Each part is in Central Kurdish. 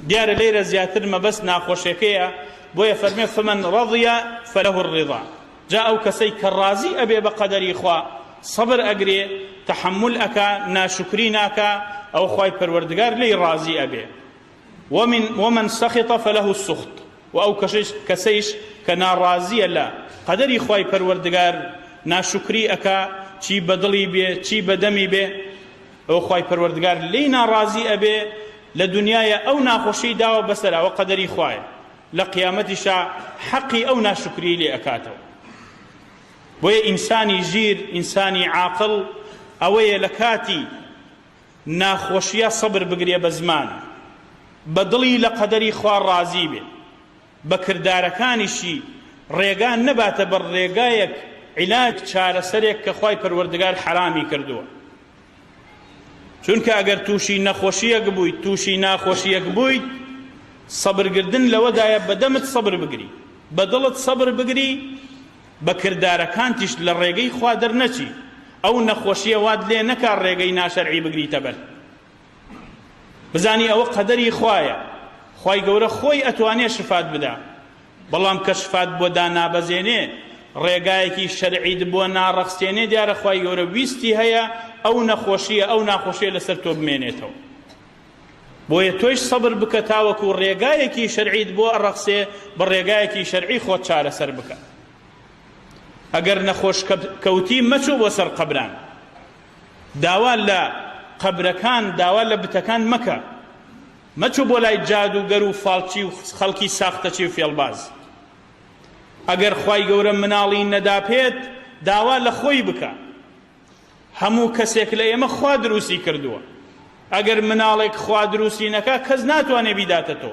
دیارە لێرە زیاتر مەبەست ناخۆشیەکەیە بۆیە فەرمێ فمن رضی فله الرضا جا ئەو کەسەی کە ڕازی ئەبێ بە قەدەری خوا سەبر ئەگرێ تەحەمول ئەکا ناشوکری ناکا ئەو خوای پەروەردگار لێی ڕازی ئەبێ ومن ومن سخط فله السخط و ئەو کەسەیش کە ناڕازیە لە قەدەری خوای پەروەردگار ناشوکری ئەکا چی بە دڵی بێ چی بە دەمی بێ ئەوە خوای پەروەردگار لێی ناڕازی ئەبێ لە دنیایە ئەو ناخۆشی داوە بەسەر ئەوە قەدەری خوایە لە قیامەتیشا حەقی ئەو ناشوکری لێ ئەکاتەوە بۆیە ئینسانی ژیر ئینسانی عاقڵ ئەوەیە لە کاتی ناخۆشیە سەبر بگرێ بە زمان بە دڵی لە قەدەری خوا ڕازی بێ بە کردارەکانیشی ڕێگا نەباتە بەر ڕێگایەک عیلاج چارەسەرێک کە خوای پەروەردگار حەرامی کردووە چونکە ئەگەر تووشی نەخۆشیەک بوویت تووشی ناخۆشیەک بوویت سەبرگردن لەوەدایە بە دەمت سەبر بگری بە دڵت سەبر بگری بە کردارەکانتیش لە ڕێگەی خوا دەرنەچی ئەو نەخۆشیە وات لێ نەکا ڕێگەی ناشەرعی بگریتە بەر بزانی ئەوە قەدەری خوایە خوای گەورە خۆی ئەتوانێ شفات بدا بەڵام کە شفات بۆ دانابەزێنێ ڕێگایەکی شەرعیت بۆ ناڕەخسێنێ دیارە خوای گەورە ویستی هەیە ئەو نەخۆشیە ئەو ناخۆشیە لەسەر تۆ بمێنێتەوە بۆیە تۆیش سەبر بکە تاوەکو ڕێگایەکی شەرعیت بۆ ئەڕەخسێ بە ڕێگایەکی شەرعی خۆت چارەسەر بکە ئەگەر نەخۆش کەوتی مەچۆ بۆ سەر قەبران داوا لە قەبرەکان داوا لە بتەکان مەکە مەچۆ بۆ لای جادووگەر و فاڵچی و خەڵکی ساختەچی و فێڵباز ئەگەر خوای گەورە مناڵی نەداپێت داوا لە خۆی بکە هەموو کەسێک لە ئێمە خوا دروستی کردووە ئەگەر مناڵێک خوا دروستی نەکا کەس ناتوانێ بیداتە تۆ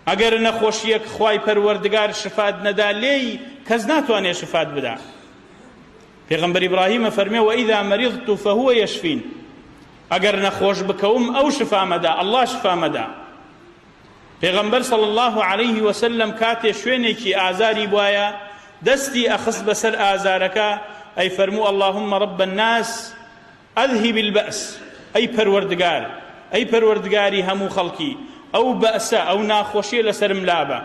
ئەگەر نەخۆشیەک خوای پەروەردگار شفات نەدا لێی کەس ناتوانێ شفات بدا پێغەمبەر ئیبراهیم فەرمێ وإذا مرضت فهو یشفین ئەگەر نەخۆش بکەوم ئەو شفامەدا ئەڵڵا شفامەدا پێغەمبەر صلی الله علیه وسلم کاتێ شوێنێکی ئازاری بوایە دەستی ئەخست بەسەر ئازارەکە ئەی فەرموو اللهم رب الناس اذهب البأس ئەی پەروەردگار ئەی پەروەردگاری هەموو خەڵکی ئەو بەئسە ئەو ناخۆشیە لەسەرم لابە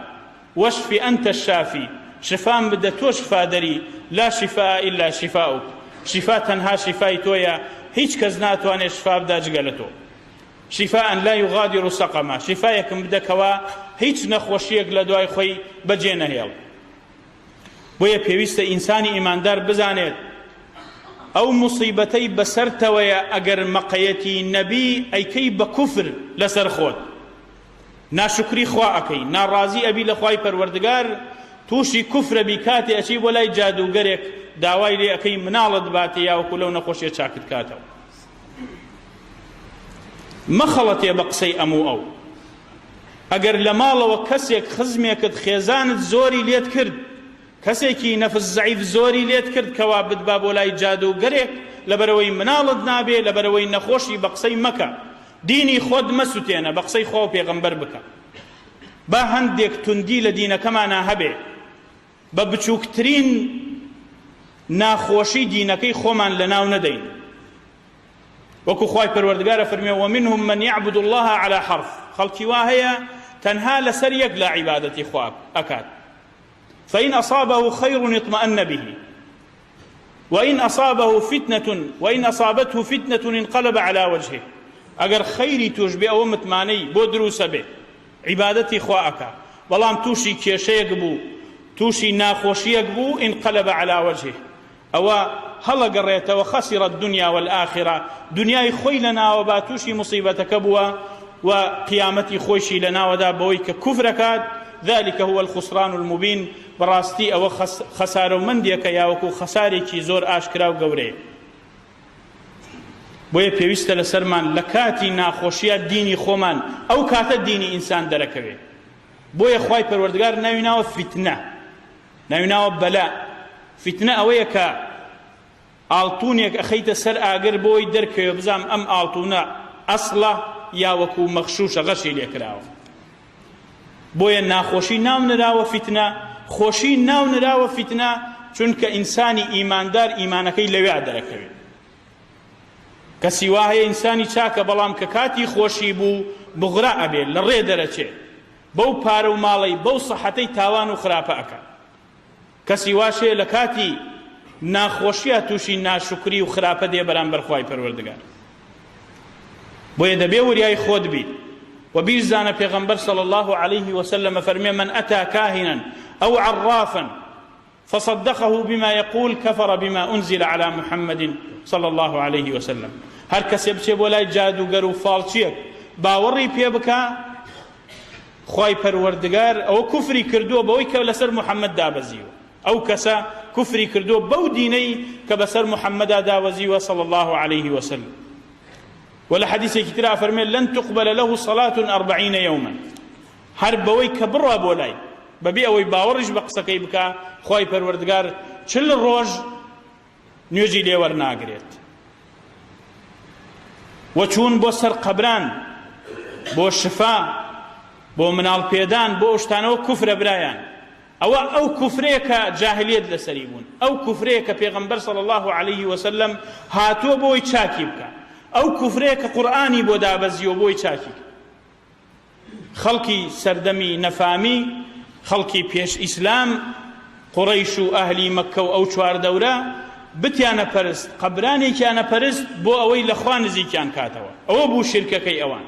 واشف انت الشافی شفام بدە تۆ شفادەری لا شفاء الا شفاؤک شفا تەنها شفای تۆیە هیچ کەس ناتوانێت شفا بدا جگە لە تۆ شفاء لا یغادر سقما شفایەکم بدە کەوا هیچ نەخۆشیەک لە دوای خۆی بەجێ نەهێڵ بۆیە پێویستە ئینسانی ئیماندار بزانێت ئەو موسیبەتەی بەسەرتەوەیە ئەگەر مەقەیەتی نەبی ئەیکەی بە کوفر لەسەر خۆت ناشکری خوا ئەکەی ناڕازی ئەبی لە خوای پەروەردگار تووشی کوفرە بی کاتێ ئەچی بۆ لای جادووگەرێک داوای لێ ئەکەی مناڵت باتێ یاوەکو لەو نەخۆشیە چاکت کاتەوە مەخەڵەتێ بە قسەی ئەم و ئەو ئەگەر لە ماڵەوە کەسێک خزمێکت خێزانت زۆری لێت کرد کەسێکی نەفس زەعیف زۆری لێت کرد کەوا بتبا بۆ لای جادووگەرێک لەبەرەوەی مناڵت نابێ لەبەرەوەی نەخۆشی بە قسەی مەکە دینی خۆت مەسوتێنە بە قسەی خوا و پێغەمبەر بکە با هەندێک توندی لە دینەکەمانا هەبێ بە بچووکترین ناخۆشی دینەکەی خۆمان لەناو نەدەین وەکو خوای پەروەردگار فەرمی ومنهم من يعبد الله على حرف خەڵکی وا هەیە تەنها لەسەر یەک لا عیبادەتی خوا ئەکات فإن أصابه خير اطمأن به وإن أصابه فتنة وإن أصابته فتنة انقلب على وجهه ئەگەر خەیری توش بێ ئەوە متمانەی بۆ دروسە بێ عیبادەتی خوا ئەکا بەڵام تووشی کێشەیەک بوو تووشی ناخۆشیەک بوو انقلب على وجهه ئەوە هەڵەگەڕێتەوە خسر الدنیا والآخرە دنیای خۆی لەناوە با تووشی مصیبەتەکە بووە و قیامەتی خۆیشی لەناوەدا بەوەی کە کوفرەکات ذلك هو الخسران المبین بەڕاستی ئەوە خەسارەومەندێکە یاوەکو خەسارێکی زۆر ئاشکرا و گەورەیە بۆیە پێویستە لەسەرمان لە کاتی ناخۆشیە دینی خۆمان ئەو کاتە دینی ئینسان دەرەکەوێ بۆیە خوای پەروەردگار ناوی ناوە فیتنە ناوی ناوە بەلا فیتنە ئەوەیە کە ئاڵتونێک ئەخەیتە سەر ئاگر بۆی دەرکەوێ بزانم ئەم ئاڵتونە ئەسڵە یا وەکو مەخشوشە غەشی لێکراوە بۆیە ناخۆشی ناو نراوە فیتنە خۆشی ناو نراوە فیتنە چونکە ئینسانی ئیماندار ئیمانەکەی لەوێ دەرەکەوێت. کەسی وا هەیە ئینسانی چاکە بەڵام کە کاتی خۆشی بوو بوغرا ئەبێ لە ڕێ دەرەچێ بەو پارە و ماڵەی بەو سەحەتەی تاوان و خراپە ئەکا. کەسی واش هەیە لە کاتی ناخۆشییا تووشی ناشوکری و خراپە دێ بەرامبەر خوای پەروەردگار. بۆیە دەبێ وریای خۆت بیت و بیشزانە پێغەمبەر صلی الله علیه وسلم فەرمێ من ئەتا کاهنا او عرافا فصدقه بما يقول كفر بما أنزل على محمد صلى الله عليه وسلم هەر کەسێ بچێ بۆ لای جادوگەر و فاڵچیەک باوەڕی پێ بکا خوای پەروەردگار ئەوە کوفری کردووە بەوەی کە لەسەر محەممەد دابەزیوە ئەو کەسە کوفری کردووە بەو دینەی کە بەسەر محەممەدا داوەزیوە صلی الله عليه وسلم ولا حدیثێکی ترا فەرمێ لن تقبل له صلاة أربعين يوما هەر بەوەی کە بڕوا بۆ لای بەبێ ئەوەی باوەڕیش بە قسەکەی بکا خوای پەروەردگار چل ڕۆژ نوێژی لێ وەرناگرێت و چوون بۆ سەر قەبران بۆ شفا بۆ مناڵ پێدان بۆ شتانەوە کوفرە برایان ئەوە ئەو کوفرەیە کە جاهلیت لەسەری بوون ئەو کوفرەیە کە پێغەمبەر صلی الله علیه وسلم هاتووە بۆی چاکی بکە ئەو کوفرەیە کە قورئانی بۆ دابەزیوە بۆی چاکی خەڵکی سەردەمی نەفامی، خەڵکی پێش ئیسلام، قوڕەیش و ئەهلی مەککە و ئەو چواردەورە، بتیان ئەپەرست، قەبرانێکیان ئەپەرست بۆ ئەوەی لە خوا نزیکیان کاتەوە. ئەوە بوو شیرکەکەی ئەوان.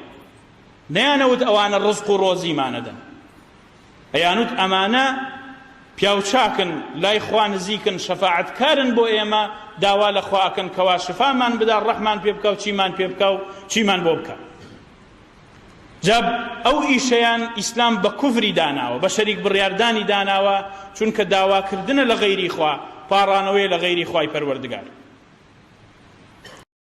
نەیانەوت ئەوانە ڕزق و ڕۆزیمان ئەدەن. ئەیانوت ئەمانە پیاوچاکن، لای خوا نزیکن، شەفاعەتکارن بۆ ئێمە، داوا لە خوا ئەکەن کەوا شفامان بدا، ڕەحمان پێ بکا و چیمان پێ بکا و چیمان بۆ بکا. جا ئەو ئیشەیان ئیسلام بە کوفری داناوە، بە شەریک بڕیاردانی داناوە، چونکە داواکردنە لە غەیری خوا، پاڕانەوەیە لە غەیری خوای پەروەردگار.